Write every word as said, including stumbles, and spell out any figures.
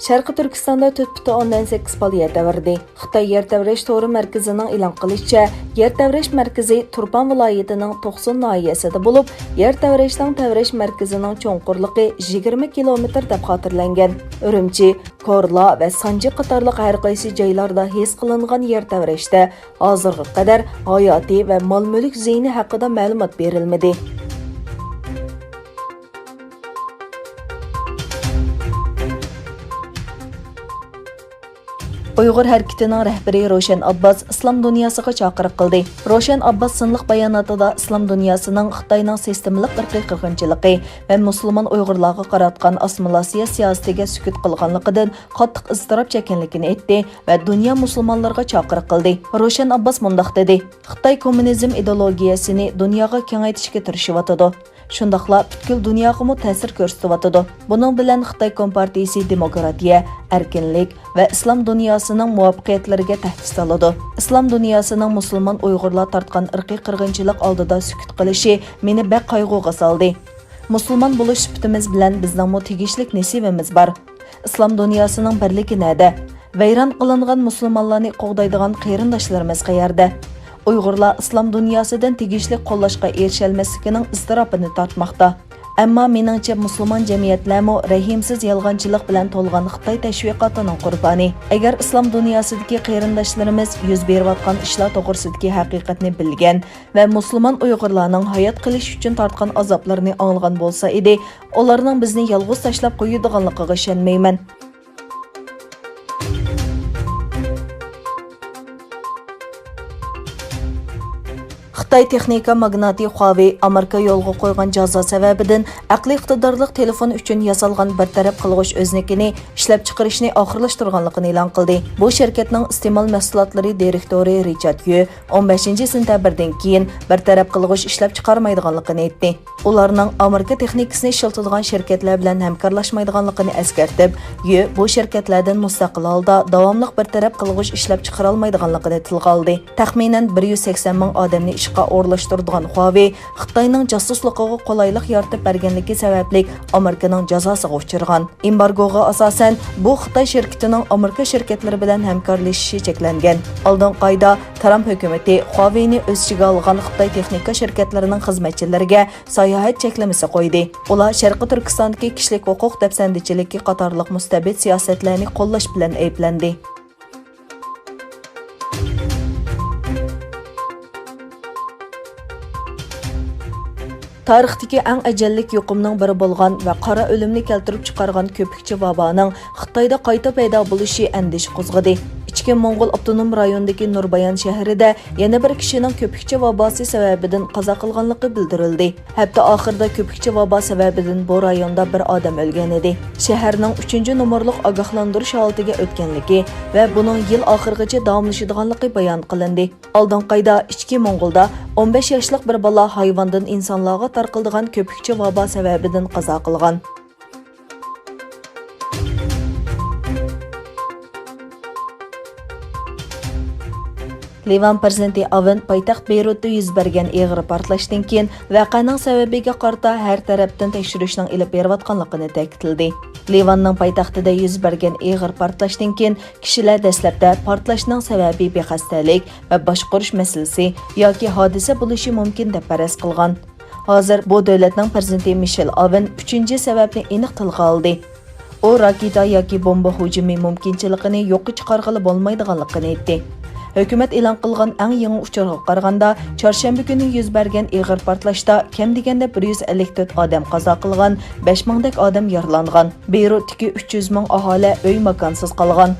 شەرقىي تۈركىستاندا تۆت پۈتۈن ئوندىن سەككىز بالا يەر تەۋرىدى. خىتاي يەر تەۋرەش تورى مەركىزىنىڭ ئېلان قىلىشىچە، يەر تەۋرەش مەركىزى تۇرپان ۋىلايىتىنىڭ توقسۇن ناھىيەسىدە بولۇپ، يەر تەۋرەشنىڭ تەۋرەش مەركىزىنىڭ چوڭقۇرلۇقى يىگىرمە كىلومېتىر دەپ خاتىرىلەنگەن. ئۈرۈمچى، كورلا ۋە سانجى قاتارلىق ھەر قايسى جايلاردا ھېس قىلىنغان يەر تەۋرەشتە ھازىرغا قەدەر ھاياتىي ۋە مال-مۈلۈك زىيىنى ھەققىدە مەلۇمات بېرىلمىدى. ئۇيغۇر ھەرىكىتىنىڭ رەھبىرى روشەن ئابباس ئىسلام دۇنياسىغا چاقىرىق قىلدى. روشەن ئابباس سىنلىق باياناتىدا ئىسلام دۇنياسىنىڭ خىتاينىڭ سىستېمىلىق ئىرقىي قىرغىنچىلىقى ۋە مۇسۇلمان ئۇيغۇرلارغا قاراتقان ئاسسىمىلياتسىيە سىياسىتىگە سۈكۈت قىلغانلىقىدىن قاتتىق ئىزتىراپ چەككەنلىكىنى ئېيتتى ۋە دۇنيا مۇسۇلمانلىرىغا چاقىرىق قىلدى. روشەن ئابباس مۇنداق دېدى: خىتاي كوممۇنىزم ئىدېئولوگىيەسىنى دۇنياغا كېڭەيتىشكە تىرىشىۋاتىدۇ. شۇنداقلا پۈتكۈل دۇنياغىمۇ تەسىر كۆرسىتىۋاتىدۇ. بۇنىڭ بىلەن خىتاي كومپارتىيىسى دېموكراتىيە، ئەركىنلىك ۋە ئىسلام دۇنياسىنىڭ مۇۋەپپەقىيەتلىرىگە تەھدىت سالىدۇ. ئىسلام دۇنياسىنىڭ مۇسۇلمان ئۇيغۇرلار تارتقان ئىرقىي قىرغىنچىلىق ئالدىدا سۈكۈت قىلىشى مېنى بەك قايغۇغا سالدى. مۇسۇلمان بولۇش سۈپىتىمىز بىلەن بىزنىڭمۇ تېگىشلىك نېسىۋىمىز بار. ئىسلام دۇنياسىنىڭ بىرلىكى نەدە؟ ۋەيران قىلىنغان مۇسۇلمانلارنى قوغدايدىغان قېرىنداشلىرىمىز قەيەردە؟ ئۇيغۇرلار ئىسلام دۇنياسىدىن تېگىشلىك قوللاشقا ئېرىشەلمەسلىكىنىڭ ئىزتىراپىنى تارتماقتا. ئەمما مېنىڭچە، مۇسۇلمان جەمئىيەتلەرمۇ رەھىمسىز يالغانچىلىق بىلەن تولغان خىتاي تەشۋىقاتىنىڭ قۇربانى. ئەگەر ئىسلام دۇنياسىدىكى قېرىنداشلىرىمىز يۈز بېرىۋاتقان ئىشلار توغرىسىدىكى ھەقىقەتنى بىلگەن ۋە مۇسۇلمان ئۇيغۇرلارنىڭ ھايات قېلىش ئۈچۈن تارتقان ئازابلىرىنى ئاڭلىغان بولسا ئىدى، ئۇلارنىڭ بىزنى يالغۇز تاشلاپ قويىدىغانلىقىغا ئىشەنمەيمەن. خىتاي تېخنىكا ماگناتى خۇاۋېي ئامېرىكا يولغا قويغان جازا سەۋەبىدىن ئەقلىي ئىقتىدارلىق تېلېفون ئۈچۈن ياسالغان بىر تەرەپ قىلغۇچ ئۆزىنىكىنى ئىشلەپچىقىرىشنى ئاخىرلاشتۇرغانلىقىنى ئېلان قىلدى. بۇ شىركەتنىڭ ئىستېمال مەھسۇلاتلىرى دىرېكتورى رىچارد يۈ ئون بەشىنچى سېنتەبىردىن كېيىن بىر تەرەپ قىلغۇچ ئىشلەپچىقارمايدىغانلىقىنى ئېيتتى. ئۇلارنىڭ ئامېرىكا تېخنىكىسىنى ئىشلىتىدىغان شىركەتلەر بىلەن ھەمكارلاشمايدىغانلىقىنى ئەسكەرتىپ، يۈ بۇ شىركەتلەردىن مۇستەقىل ھالدا داۋاملىق بىر تەرەپ قىلغۇچ ئىشلەپچىقىرالمايدىغانلىقىنى تىلغا ئالدى. تەخمىنەن بىر يۈز سەكسەن مىڭ ئادەمنى ئىشقا ئورۇنلاشتۇرىدىغان خۇاۋېي خىتاينىڭ جاسۇسلۇقىغا قولايلىق يارىتىپ بەرگەنلىكى سەۋەبلىك ئامېرىكىنىڭ جازاسىغا ئۇچرىغان. ئېمبارگوغا ئاساسەن، بۇ خىتاي شىركىتىنىڭ ئامېرىكا شىركەتلىرى بىلەن ھەمكارلىشىشى چەكلەنگەن. ئالدىنقى ئايدا ترامپ ھۆكۈمىتى خۇاۋېينى ئۆز ئىچىگە ئالغان خىتاي تېخنىكا شىركەتلىرىنىڭ خىزمەتچىلىرىگە ساياھەت چەكلىمىسى قويدى. ئۇلار شەرقىي تۈركىستاندىكى كىشىلىك ھوقۇق دەپسەندىچىلىكى قاتارلىق مۇستەبىت سىياسەتلەرنى قوللاش بىلەن ئەيىبلەندى. تارىختىكى ئەڭ ئەجەللىك يۇقۇمنىڭ بىرى بولغان ۋە قارا ئۆلۈمنى كەلتۈرۈپ چىقارغان كۆپۈكچە ۋابانىڭ خىتايدا قايتا پەيدا بولۇشى ئەندىشە قوزغىدى. ئىچكى موڭغۇل ئاپتونوم رايونىدىكى نۇربايان شەھىرىدە يەنە بىر كىشىنىڭ كۆپۈكچە ۋاباسى سەۋەبىدىن قازا قىلغانلىقى بىلدۈرۈلدى. ھەپتە ئاخىرىدا كۆپۈكچە ۋابا سەۋەبىدىن بۇ رايوندا بىر ئادەم ئۆلگەن ئىدى. شەھەرنىڭ ئۈچىنچى نومۇرلۇق ئاگاھلاندۇرۇش ھالىتىگە ئۆتكەنلىكى ۋە بۇنىڭ يىل ئاخىرىغىچە داۋاملىشىدىغانلىقى بايان قىلىندى. ئالدىنقى ئايدا ئىچكى موڭغۇلدا ئون بەش ياشلىق بىر بالا ھايۋاندىن ئىنسانلارغا تارقىلىدىغان كۆپۈكچە ۋابا سەۋەبىدىن قازا قىلغان. لىۋان پىرېزىدېنتى ئاۋېن پايتەخت بېيرۇتتا يۈز بەرگەن ئېغىر پارتلاشتىن كېيىن، ۋەقەنىڭ سەۋەبىگە قارىتا ھەر تەرەپتىن تەكشۈرۈشنىڭ ئېلىپ بېرىۋاتقانلىقىنى تەكىتلىدى. لىۋاننىڭ پايتەختىدە يۈز بەرگەن ئېغىر پارتلاشتىن كېيىن، كىشىلەر دەسلەپتە پارتلاشنىڭ سەۋەبى بىخەستەلىك ۋە باشقۇرۇش مەسىلىسى ياكى ھادىسە بولۇشى مۇمكىن دەپ پەرەز قىلغان. ھازىر بۇ دۆلەتنىڭ پىرېزىدېنتى مىشېل ئاۋېن ئۈچىنچى سەۋەبنى ئېنىق تىلغا ئالدى. ئۇ راكېتا ياكى بومبا ھۇجۇمى مۇمكىنچىلىكىنى يوققا چىقارغىلى بولمايدىغانلىقىنى ئېيتتى. ھۆكۈمەت ئېلان قىلغان ئەڭ يېڭى ئۇچۇرغا قارىغاندا، چارشەنبە كۈنى يۈز بەرگەن ئېغىر پارتلاشتا كەم دېگەندە بىر يۈز ئەللىك تۆت ئادەم قازا قىلغان، بەش مىڭدەك ئادەم يارىلانغان. بېيرۇتتىكى ئۈچ يۈز مىڭ ئاھالە ئۆي ماكانسىز قالغان.